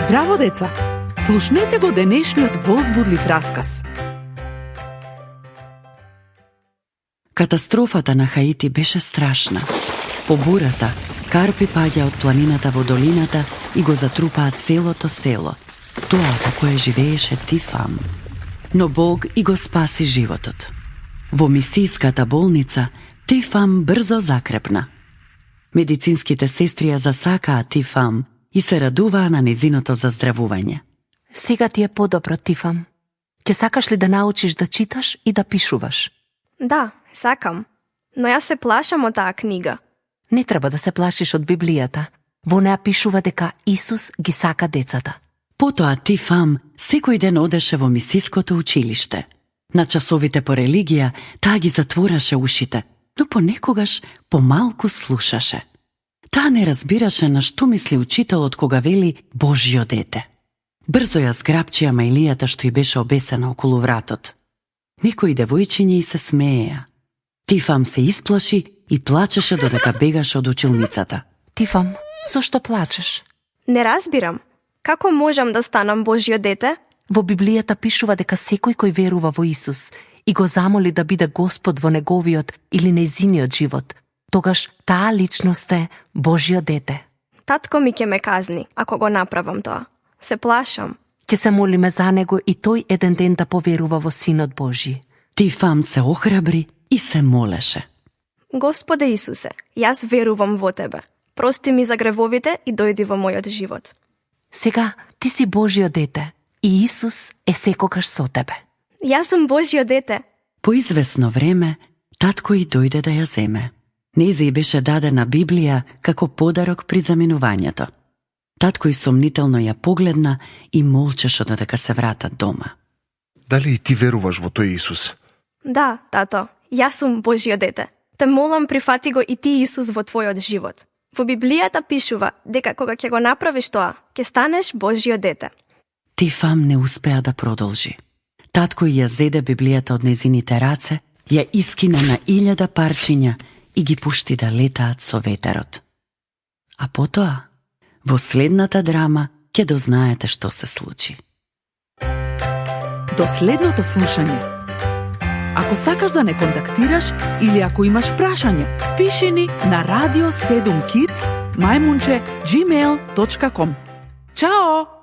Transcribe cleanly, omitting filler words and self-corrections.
Здраво, деца! Слушнете го денешниот возбудлив расказ. Катастрофата на Хаити беше страшна. По бурата, карпи паѓа од планината во долината и го затрупаа целото село. Тоа како живееше Тифам. Но Бог и го спаси животот. Во мисијската болница Тифам брзо закрепна. Медицинските сестри ја засакаа Тифам и се радуваа на незиното заздравување. Сега ти е подобро, Тифам. Ќе сакаш ли да научиш да читаш и да пишуваш? Да, сакам. Но јас се плашам од таа книга. Не треба да се плашиш од Библијата. Во неа пишува дека Исус ги сака децата. Потоа Тифам секој ден одеше во мисиското училиште. На часовите по религија таа ги затвораше ушите, но понекогаш помалку слушаше. Таа не разбираше на што мисли учителот кога вели Божјо дете. Брзо ја зграбчија мајлијата што ѝ беше обесена околу вратот. Некои девојчиња и се смееја. Тифам се исплаши и плачеше додека бегаше од училницата. Тифам, зошто плачеш? Не разбирам. Како можам да станам Божјо дете? Во Библијата пишува дека секој кој верува во Исус и го замоли да биде Господ во неговиот или нејзиниот живот, тогаш таа личност е Божјо дете. Татко ми ќе ме казни ако го направам тоа. Се плашам. Ќе се молиме за него и тој еден ден да поверува во Синот Божји. Тифам се охрабри и се молеше. Господе Исусе, јас верувам во Тебе. Прости ми за гревовите и дојди во мојот живот. Сега ти си Божјо дете и Исус е секогаш со тебе. Јас сум Божјо дете. По извесно време, татко и дојде да ја земе. Нејзе беше дадена Библија како подарок при заминувањето. Татко и сомнително ја погледна и молчеше додека се вратат дома. Дали и ти веруваш во тој Исус? Да, тато, јас сум Божјо дете. Те молам, прифати го и ти Исус во твојот живот. Во Библијата пишува дека кога ќе го направиш тоа, ќе станеш Божјо дете. Тифам не успеа да продолжи. Татко ја зеде Библијата од незините раце, ја искина на 1000 парчиња и ги пушти да летаат со ветерот. А потоа, во следната драма, ќе дознаете што се случи. До следното слушање. Ако сакаш да не контактираш или ако имаш прашање, пиши ни на radio7kids@gmail.com. Чао!